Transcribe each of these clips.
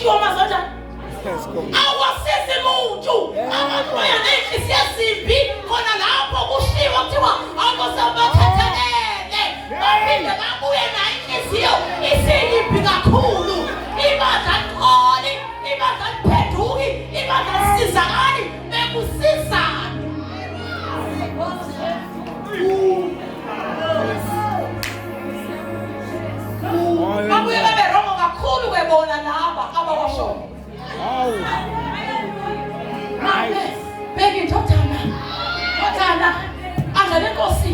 Kushiwo amazwi anjani? Awasizi muntu. Abantu baya ney'nhliziyo ezimbi khona lapho kushiwo kuthiwa akusabathethelele. Baphinde babuye nayo inhliziyo isiyimbi kakhulu. Ibandla liqoli, ibandla liphenduki, ibandla lisizakali, bekusizani. Babuye babe wrong kakhulu ke bona laba abawashoyo. Hawu. Mame, bheka indodana. Ndodana, andla lenkosi.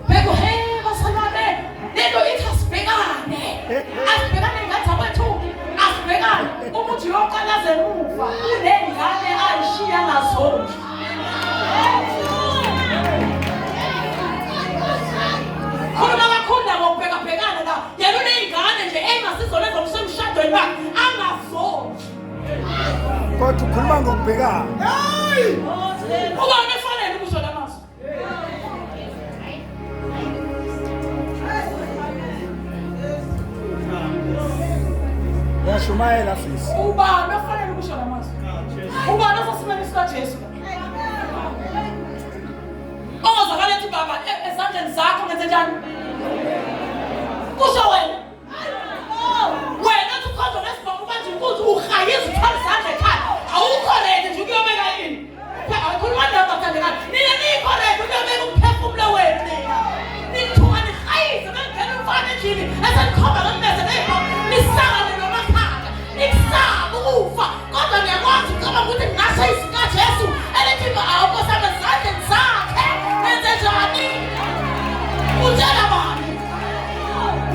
Bheka he bazalwane. Lento ithi asibhekane. Asibhekane ngane zakwethu. Asibhekane. Umuthi uyoqalaza emuva unengane ayishiya ngazondli. Khuluma kakhulu la ngokubhekabhekana la. Yena uney'ngane nje engasizona ezokusemshadweni wakhe angazondli. Kodwa ukhuluma ngokubhekana. Ubani efanele ukusho la mazwi? Uyashumayela sisi. Ubani ofanele ukusho la mazwi? Ubani osesimeni sikaJesu? Ongazwakala ethi baba ezandleni zakho ngenze njani? Kusho wena. Wena uthi ukhonjwa ngesibhamu manje inkunzi uhayiza uthwala izandla ekhaya. Awukho ready nje ukuyobeka yini? Akhuluma ndaba bathandekayo. Nina nikho ready ukuyobeka umphefumulo wenu nina. Nithuka nihayize bengena umfana endlini esenikhomba ngemmese ney'bhamu nisangane nomakhanda. Nikusaba ukufa kodwa niyakwazi ucabanga ukuthi ngingasho izwi kaJesu elithi awukosame ezandleni zakhe nenze njani? Utshela bani?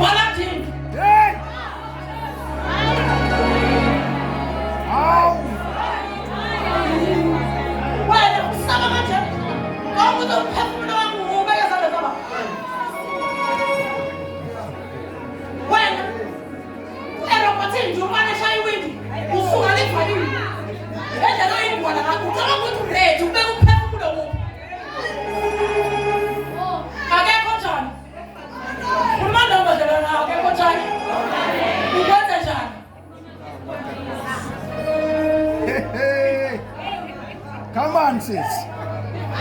Wala thini? Hey! Hawu! Wena usaba kanje? Konke ukuthi umphefumulo wami uwubeke ezandleni zaba. Wena erobhathini nje umane eshaya iwindi usuka livaliwe ngendlela oyingwala ngakho ucabanga ukuthi uready ubeka umphefumulo kuphi akekho njani khuluma noma dlelana akekho njani ukwenze njani Come on sis.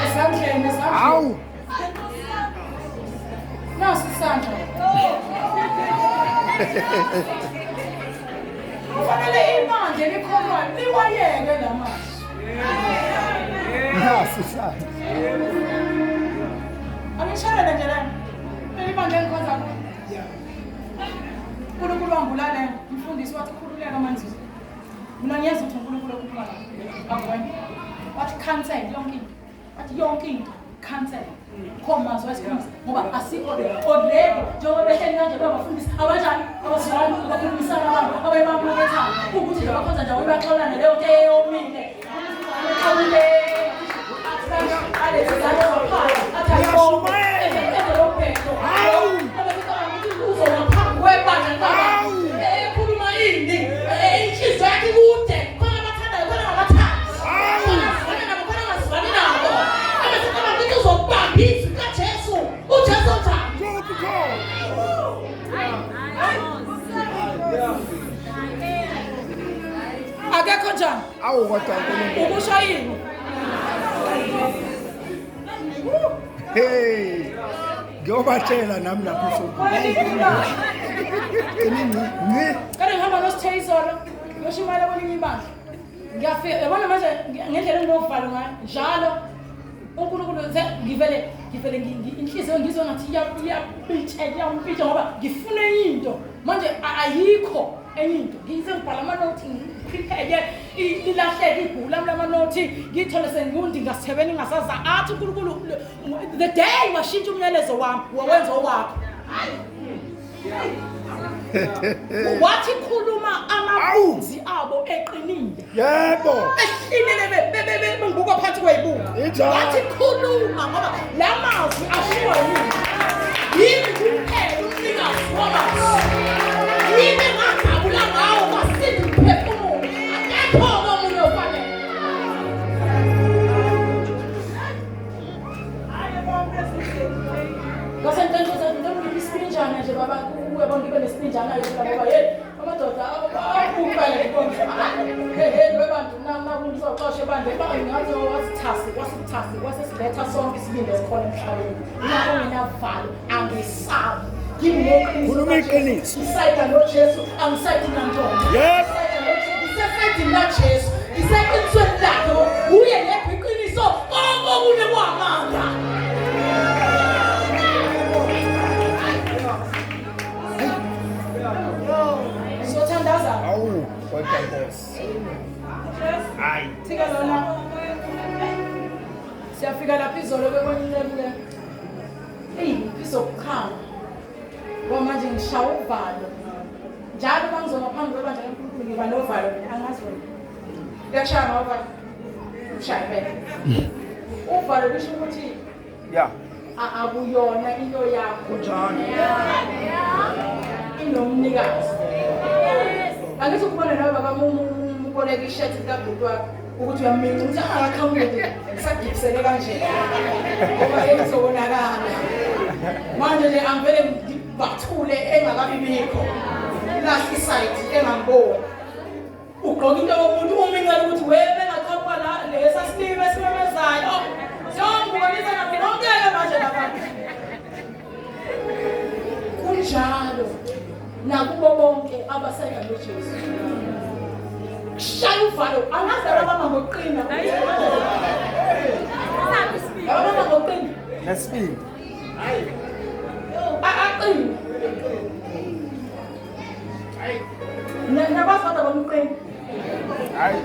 Esandleni esandleni. Hawu. Nasi isandla. Kufanele ibandla elikholwayo liwayeke la mazwi. Nasi isandla. Angishelele nje lana. Leli bandla engikhonza kulo. uNkulunkulu wangulalela umfundisi wathi khululeka manzuzo. Mina ngiyezwa ukuthi uNkulunkulu okhuluma la. Akuwena. Wathi cancel yonke into. Wathi yonke into cancel. Khoma zwe ngoba asikho already njengoba behleli kanje babafundisi abanjani abazwani abakhulumisana abantu abaye bamakethana ukuthi nje bakhonza ndawonye baxolane leyo nto eyomile xawule alezi zalo zophala athi ayibonge edolobheni uzoba phambi kwebandla likababa ekhuluma ini inhliziyo yakhe ikude khona abathandayo khona ngabathandi khona azivane nabo khona angazivani nabo ebesecabanga ukuthi uzokubamba izwi likaJesu uJesu njani Kuphi khona? Akekho njani Awu kodwa uNkulunkulu. Ukusho yini? Hey. Ngiyobatshela nami lapho esontweni. Ngci. Kade ngihamba noSithe izolo ngiyoshumayela kwelinye ibandla. Ngiyafika yabona manje ngendlela enginovalo ngayo njalo uNkulunkulu ngivele ngivele inhliziyo ngizwe ngathi iyapitsha iyampitsha ngoba ngifuna enye into manje ayikho enye into ngize ngibhala amanothi ngiprepare lilahleke ibhuku lami lamanothi ngithole sengundi ngasithebeni ngasaza athi uNkulunkulu the day washintsha umyalezo wami wawenza owakho wathi khuluma amabunzi abo eqinile yebo ehlinele bengibuka phansi kweyibuka wathi khuluma ngoba la mazwi ashiwo yini yimi kuphela umnikazi wamazwi yimi ngagabula ngawo kwasinda umphefumulo akekho omunye ofanele Ngase ngicela ukuthi ngicela isipinjana nje baba uyabona ngibe nesipinjana nje baba hey. Amadoda abuqele konke. Hey webantu nakungizoxosha ebandleni bangathi wasithasi wasithasi wasesiletha sonke isibindi esikhona emhlabeni. Nako nginavalo angisabi. Ngineqiniso. Khuluma iqiniso. Ngisayida noJesu angisayidi nantombi. Yep. Ngisesayidini laJesu. Ngiseqinisweni lakhe uye yedwa iqiniso konke okunye kwamanga. Sothandaza. Awu, kodwa Nkosi. Hayi. Thika lona. Siyafika lapha izolo kwenye inceku le. Eyi, ngifisa ukuchama. Ngoba manje ngishaya uvalo. Njalo uma ngizoma phambi kwebandla kaNkulunkulu ngiba novalo mina angazi wena. Kuyakushaya ngawuvalo. Ushaya impela. Uvalo kusho ukuthi Yeah. Akuyona into yakho. Kunjalo. Inomnikazi. Angithi ukubona nawe baba muboleka ishethi likabhuti wakho ukuthi uyaminca ukuthi angaqhamuke nje ngisagibisele kanje. Ngoba ekuzobonakala. Manje nje angivele ngibathule engakabi bikho. Lahle isayidi engangiboni. Ugqoka into yomuntu umincela ukuthi we bengaqhamuka la lesa silimi esimemezayo. Siyongibonisa nami nonke-ke manje lapha. Kunjalo nakubo bonke abasayida noJesu. Kushaya uvalo angazi ababamba ngokuqina. Ababamba ngokuqina. Nesibindi. Aqine. Nabazi kodwa bomqina. Hayi.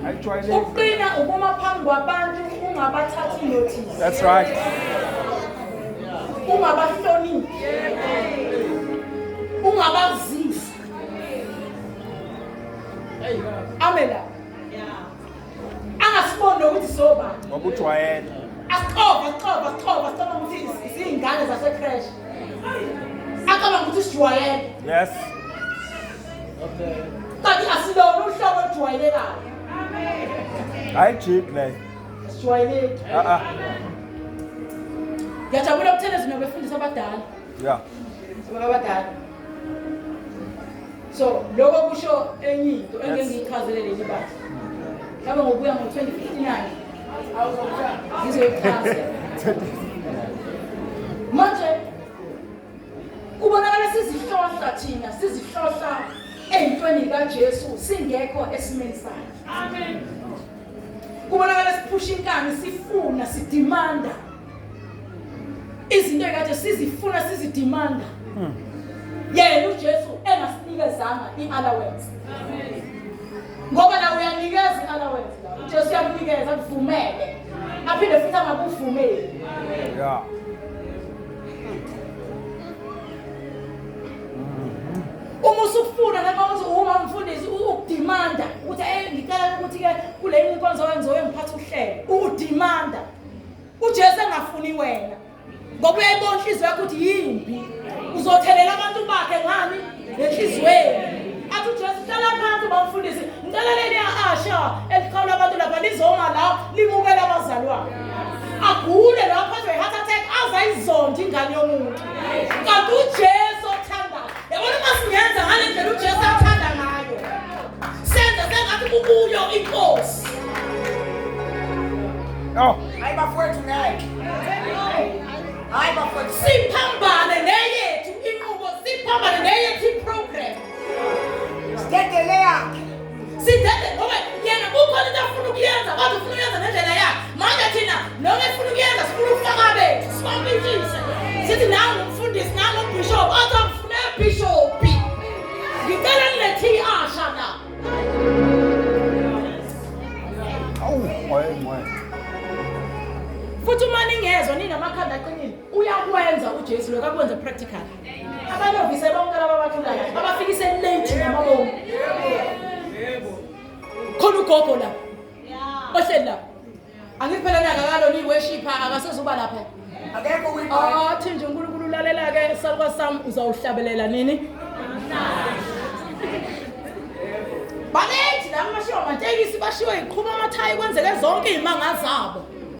Ayijwayeleki. Ukuqina ukuma phambi kwabantu ungabathathi notice. That's right. Ungabahloniphi. Ungabazisi. Amela. Angasiboni ukuthi sobani. Ngoba ujwayele. Asixova, sixova, sixova, sicabanga ukuthi siyingane zasecreche. Acabanga ukuthi sijwayele. Yes. Kanti asilona uhlobo olujwayelekayo. Hayi jik leyo. Sijwayeleki. Ah ah. Ngiyajabula ukutheleza nabefundisi abadala. Yeah. Sibona abadala. So lokho kusho enye into engeke ngiyichazele leli bandla. Mhlawumbe ngokuya ngo-2059 ngizoyichaza. Manje kubonakala sizihlohla thina, sizihlohla ey'ntweni kaJesu singekho esimeni sakhe. Amen. Kubonakala siphusha inkani, sifuna, sidimanda izinto ekade sizifuna, sizidimanda. Yena uJesu engasinikezanga i-allowance. Ngoba la uyanikeza i-allowance la. uJesu uyakunikeza akuvumele. Aphinde futhi angakuvumeli. Yeah. Uma usufuna noma uthi uma umfundisi ukudimanda ukuthi ngicela ukuthi ke kule inkonzo yenziwe ngiphatha uhlelo, ukudimanda. uJesu engafuni wena. Ngoba uyayibona inhliziyo yakho ukuthi yimbi. Uzothelela abantu bakhe ngani? Ngenhliziyweni. Athi uJesu hlala phansi bamfundisi, ngicela leli asha eliqhawula abantu lapha lizoma la limukele abazalwane. Agule lapho aze heart attack aze ayizonde ingane yomuntu. Kanti uJesu othanda. Yabona uma singenza ngale ndlela uJesu athanda ngayo. Senze sengathi kukuyo inkosi. Oh. Hayi bafowethu ngeke. Hayi bafowethu. Siphambane neyethu inqubo, siphambane neyethu iprogram. Sidedele yakhe. Sidede ngoba yena kukhona into afuna ukuyenza, kodwa ufuna ukuyenza ngendlela yakhe. Manje thina noma efuna ukuyenza sifuna ukufaka bethu, sibampintshise. Sithi nangu umfundisi, nangu umbishop, athi angifune bishop. Ngicela nilethe i-asha la. Awu, moya moya. Futhi uma ningezwa ninamakhanda aqinile, uyakwenza uJesu lokho akwenza practical. Abanovise bonke laba abathulayo, abafikise late ngamabomu. Khona ugogo la. Ohleli lapha. Angithi phela naka akalona i-worshipper akasezuba lapha. Akekho kuyibhayibheli. Athi nje uNkulunkulu ulalela ke salukwazi sami uzawuhlabelela nini? Balethi la bashiwa amatekisi bashiwe iqhuba amathayi kwenzeke zonke izimanga zabo.